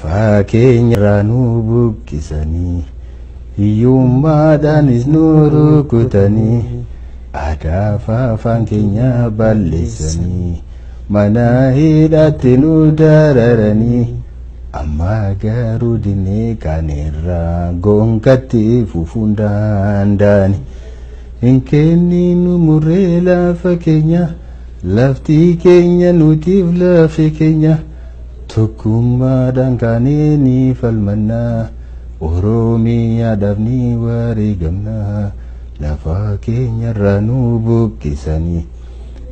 Lafaa keenya irraa nu buqqisanii hiyyummaadhaanis nu rukutanii aadaa fi afaan keenya balleessanii mana hidhaatti nu dararanii amma garuu dinnee kaaneerra gonkatti fufuun danda'ani. Hin kenninu murree lafa keenya lafti keenya nutiif lafe keenya. Tokkummaadhaan kaanee ni falmannaa Oromiyaadhaaf ni wareegamnaa lafa keenyarraa nu buqqisanii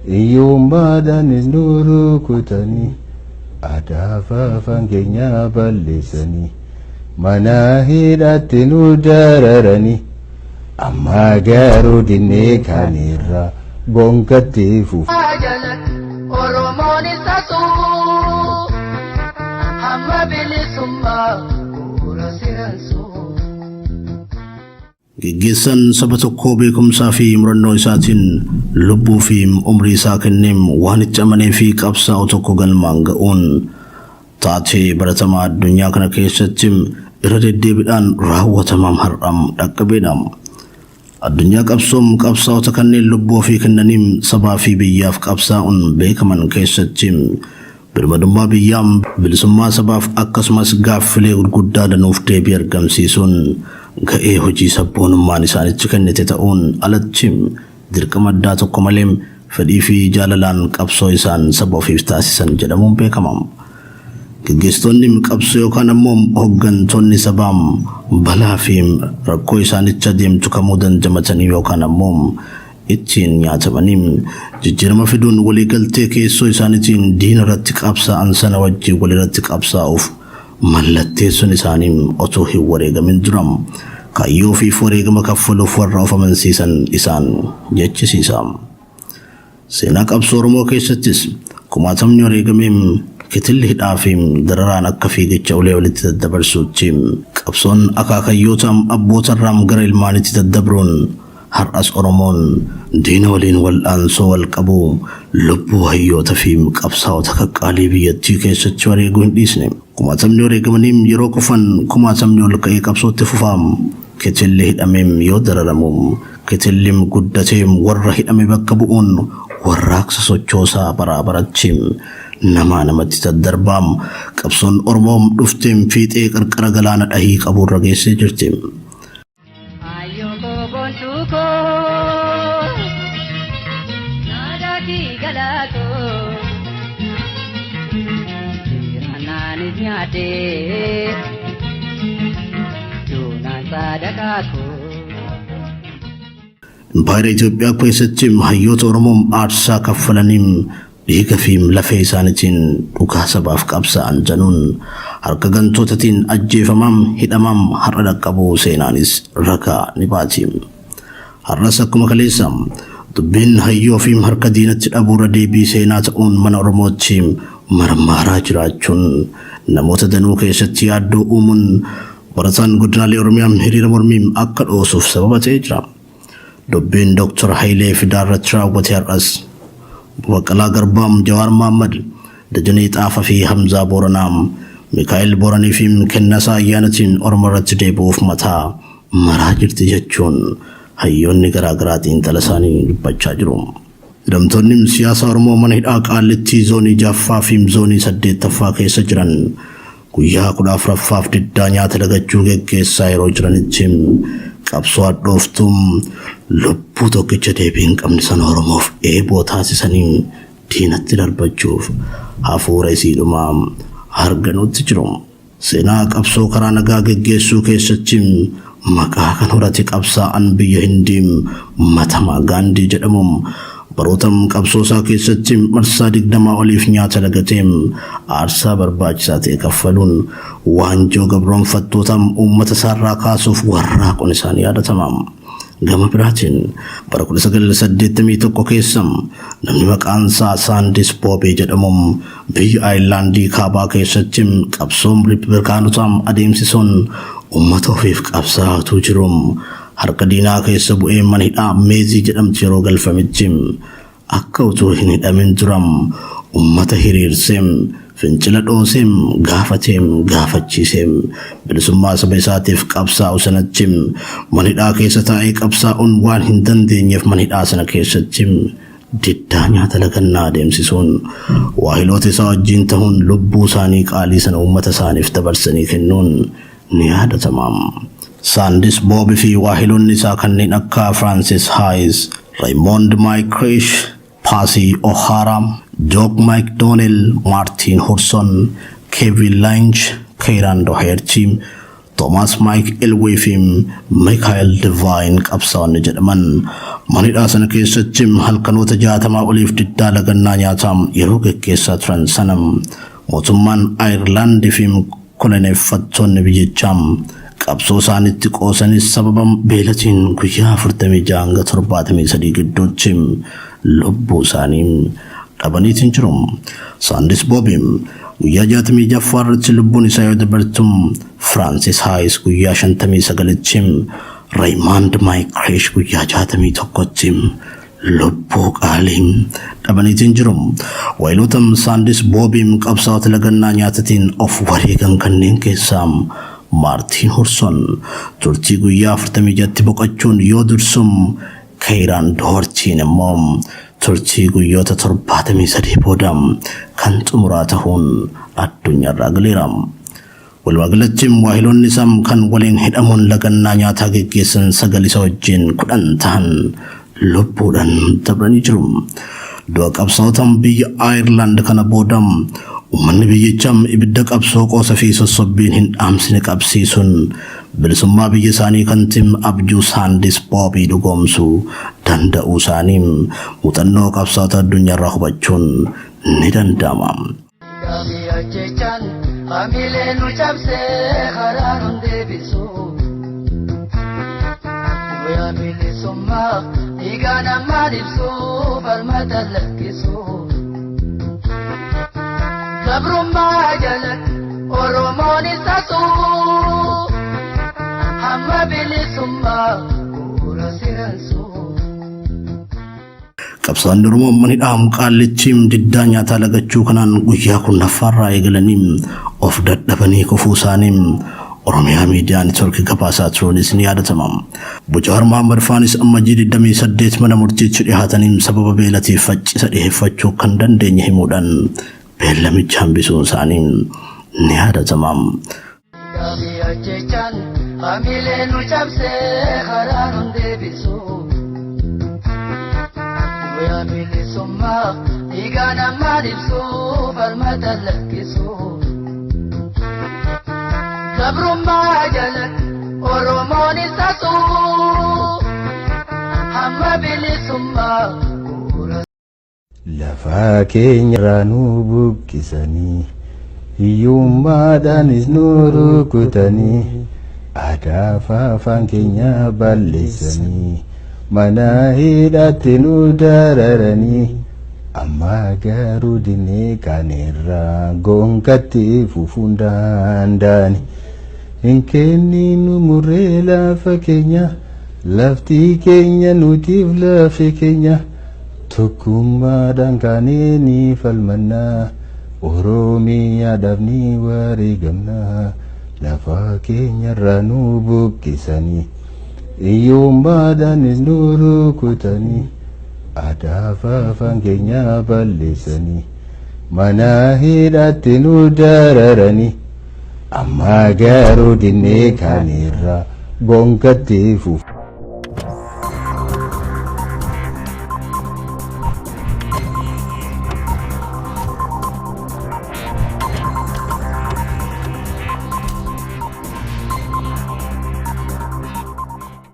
hiyyummaadhaanis nu rukutanii aadaa fi afaan keenya balleessanii mana hidhaatti nu dararanii amma garuu dinnee kaaneerra gonkatti fufu. Oromoon isa suu hamma bilisummaa bu'uura siransuu. Geggeessaan saba tokkoo beekumsaa fi murannoo isaatiin lubbuu fi umrii isaa kenneem waan itti amanee fi qabsaa'u tokko galmaan ga'uun taatee baratamaa addunyaa kana keessatti irra deddeebiidhaan raawwatamaam har'am dhaqqabeedha. Addunyaa qabsoom qabsaa'ota kanneen lubbuu ofii kennaniin sabaa fi biyyaaf qabsaa'uun beekaman keessatti birmadummaa biyyaam bilisummaa sabaaf akkasumas gaaffilee gurguddaa danuuf deebii argamsiisuun ga'ee hojii sabboonummaan isaanitti kennite ta'uun alatti dirqama addaa tokko malee fedhii fi jaalalaan qabsoo isaan saba ofiif taasisan jedhamuun beekama. Gaggeessitoonni qabsoo yookaan ammoo hooggantoonni sabaam balaa fi rakkoo isaanicha deemtu kamuu dandamatanii yookaan ammoo ittiin nyaatamanii jijjiirama fiduun waliigaltee keessoo isaaniitiin diina irratti qabsaa'an sana wajjin walirratti qabsaa'uuf mallatteessuun isaanii otoo hin wareegamin duram kaayyoo fi wareegama kaffaluuf warra of amansiisan isaan jechisiisa. Seenaa qabsoo Oromoo keessattis kumaatamni wareegameen kitilli hidhaa fi dararaan akka fiigicha ulee walitti daddabarsuutti qabsoon akaakayyoota abbootarraam gara ilmaanitti daddabruun har'as Oromoon diina waliin wal'aansoo wal qabu lubbuu hayyoota fi qabsaa'ota qaqqaalii biyyattii keessatti wareeguu hin dhiisne. Kumaatamni wareegamaniin yeroo kufan kumaatamni ol ka'ee qabsootti fufaam. Kitilli hidhameem yoo dararamu kitilli guddateem warra hidhame bakka bu'uun warraaqsa sochoosaa baraa barachi namaa namatti daddarbaam qabsoon Oromoom dhufteem fiixee qarqara galaana dhahii qabuurra geessee jirti. Ayyoo koo boontuu koo naadaatii galaa koo seeraan nyaadhee duunaan sadaqaa koo. Impaayera Itoophiyaa keessatti hayyoota Oromoom aarsaa kaffalaniin dhiiga fi lafee isaaniitiin dhugaa sabaaf qabsaa'an januun harka gantootatiin ajjeefamaam hidhamaam har'a dhaqqabuu seenaanis ragaa ni baati. Har'as akkuma kaleessa dubbiin hayyoo fi harka diinatti dhabuurra deebii seenaa ta'uun mana Oromootti marmaaraa jiraachuun namoota danuu keessatti yaaddoo uumuun barataan godinaalee Oromiyaa hiriira mormii akka dhoosuuf sababa ta'ee jira. Dubbiin Dr. Hayilee Fidaa irratti raawwate har'as Baqqalaa Garbaam, Jawaar Mohammad, Dajanee Xaafaa fi Hamzaa Booranaam, Mikaa'el Booranii fi Kennasaa Ayyaanatiin Oromoo irratti deebi'uuf mataa maraa jirti jechuun hayyoonni garaagaraa xiinxala isaanii dubbachaa jiru. Hidhamtoonni siyaasa Oromoo mana hidhaa Qaallittii zoonii 6ffaa fi zoonii 8ffaa keessa jiran guyyaa 14ffaaf diddaa nyaata lagachuu geggeessaa yeroo jiranitti qabsoo hadhooftuun lubbuu tokkicha deebii hin qabne sana Oromoof eeboo taasisanii diinatti darbachuuf hafuura isiidhumaa harganuutti jiru. Seenaa qabsoo karaa nagaa geggeessuu keessatti maqaa kan horate qabsaa'an biyya Hindii Mahatma Gaandii jedhamu barootam qabsoo isaa keessatti marsaa 20 oliif nyaata lagatee aarsaa barbaachisaa ta'e kaffaluun waanjoo gabroonfattootaan uummata isaarraa kaasuuf warraaquun isaanii yaadatama. Gama biraatiin bara 1981 keessa namni maqaan isaa Saandis Boobee jedhamu biyya Aayirlaandii kaabaa keessatti qabsoon riippablikaanotaa adeemsisuun uummata ofiif qabsaa'atuu jiru. Harka diinaa keessa bu'ee mana hidhaa Meezii jedhamtu yeroo galfametti akka utuu hin hidhamin duram uummata hiriirsee Fincila dhooseem gaafateem gaafachiiseem bilisummaa saba isaatiif qabsaa'u sanatti mana hidhaa keessa taa'ee qabsaa'uun waan hin dandeenyeef mana hidhaa sana keessatti diddaa nyaata lagannaa adeemsisuun waahiloota isaa wajjin ta'uun lubbuu isaanii qaalii sana uummata isaaniif dabarsanii kennuun ni yaadatama. Saandis Boobii fi waahiloonni isaa kanneen akka Francis Hayes, Raymond McCreesh, Patsy O'Hara, Jock McDonnell, Martin Hurson, Kevin Lynch, Kieran Doherty, Thomas McElwee fi Michael Devine qabsaa'onni jedhaman mana hidhaa sana keessatti halkanoota 60 oliif diddaa lagannaa nyaataa yeroo geggeessaa turan sana mootummaan Ayirlaandii fi koloneeffattoonni biyyichaa qabsoo isaanitti qoosanis sababa beelatiin guyyaa 46 hanga 73 gidduutti lubbuu isaanii dhabaniitiin jiru. Saandis Boobi guyyaa 66ffaa irratti lubbuun isaa yoo dabartu, Francis Hayes guyyaa 59tti, Raymond McCreesh guyyaa 61tti lubbuu qaalii dhabaniitiin jiru. Wayiloota Saandis Boobiin qabsaa'ota lagannaa nyaatatiin of wareegan kanneen keessaa Maartiin Hurson turtii guyyaa 46tti boqochuun yoo dursum, Keeraan Doortiin immoo turtii guyyoota 73 booda kan xumuraa ta'uun addunyaarraa galeera. Walumaa galatti waahiloonni isaa kan waliin hidhamuun lagannaa nyaataa geggeessan sagal, isa wajjin 10 ta'an lubbuudhaan dabranii jiru. Du'a qabsaa'ota biyya Ayirlaand kana booda uummanni biyyichaa ibidda qabsoo qoosa fi sossobbiin hin dhaamsine qabsiisuun bilisummaa biyya isaanii kan tim abjuu Saandis Boobii dhugoomsuu danda'uu isaanii muuxannoo qabsaa'ota addunyaarraa hubachuun ni danda'ama. Gaabii ajjechaan hamilee nu cabsee karaa nu deebisu. Guyyaa bilisummaa dhiigaa namaan ibsu falmata lakkisu. Gabrummaa jalatti Oromoon isa suu hamma bilisummaa bu'uura siransu. Qabsaa'onni Oromoo mana hidhaa Qaallichi diddaa nyaataa lagachuu kanaan guyyaa 10ffaarraa eegalanii of dadhabanii kufuu isaanii Oromiyaa Miidiyaa Neetwoorkii gabaasaa turuunis ni yaadatama. Jawaar Mohaammed faanis Ammajjii 28 mana murtiitti dhiyaatanii sababa beelatiif faccisa dhiyeeffachuu kan dandeenye himuudhaan beellamicha hambisuun isaanii ni yaadatama. Gaabii ajjechaan hamilee nu cabsee karaa nu deebisu. Guyyaa bilisummaa dhiigaa namaan ibsu falmata lakkisu. Gabrummaa jalatti Oromoon isa suu hamma bilisummaa bu'uura. Lafaa keenya irraa nu buqqisanii, hiyyummaadhaanis nu rukutanii, aadaa fi afaan keenya balleessanii, mana hidhaatti nu dararanii, amma garuu dinnee kaaneerraa gonkatti fufuun danda'ani. Hin kenninu murree lafa keenya, lafti keenya nutiif lafe keenya. Tokkummaadhaan kaanee ni falmannaa, Oromiyaadhaaf ni wareegamnaa. Lafa keenyarraa nu buqqisanii, hiyyummaadhaanis nu rukutanii, aadaa fi afaan keenya balleessanii, mana hidhaatti nu dararanii, amma garuu dinnee kaaneerraa gonkatti fufu.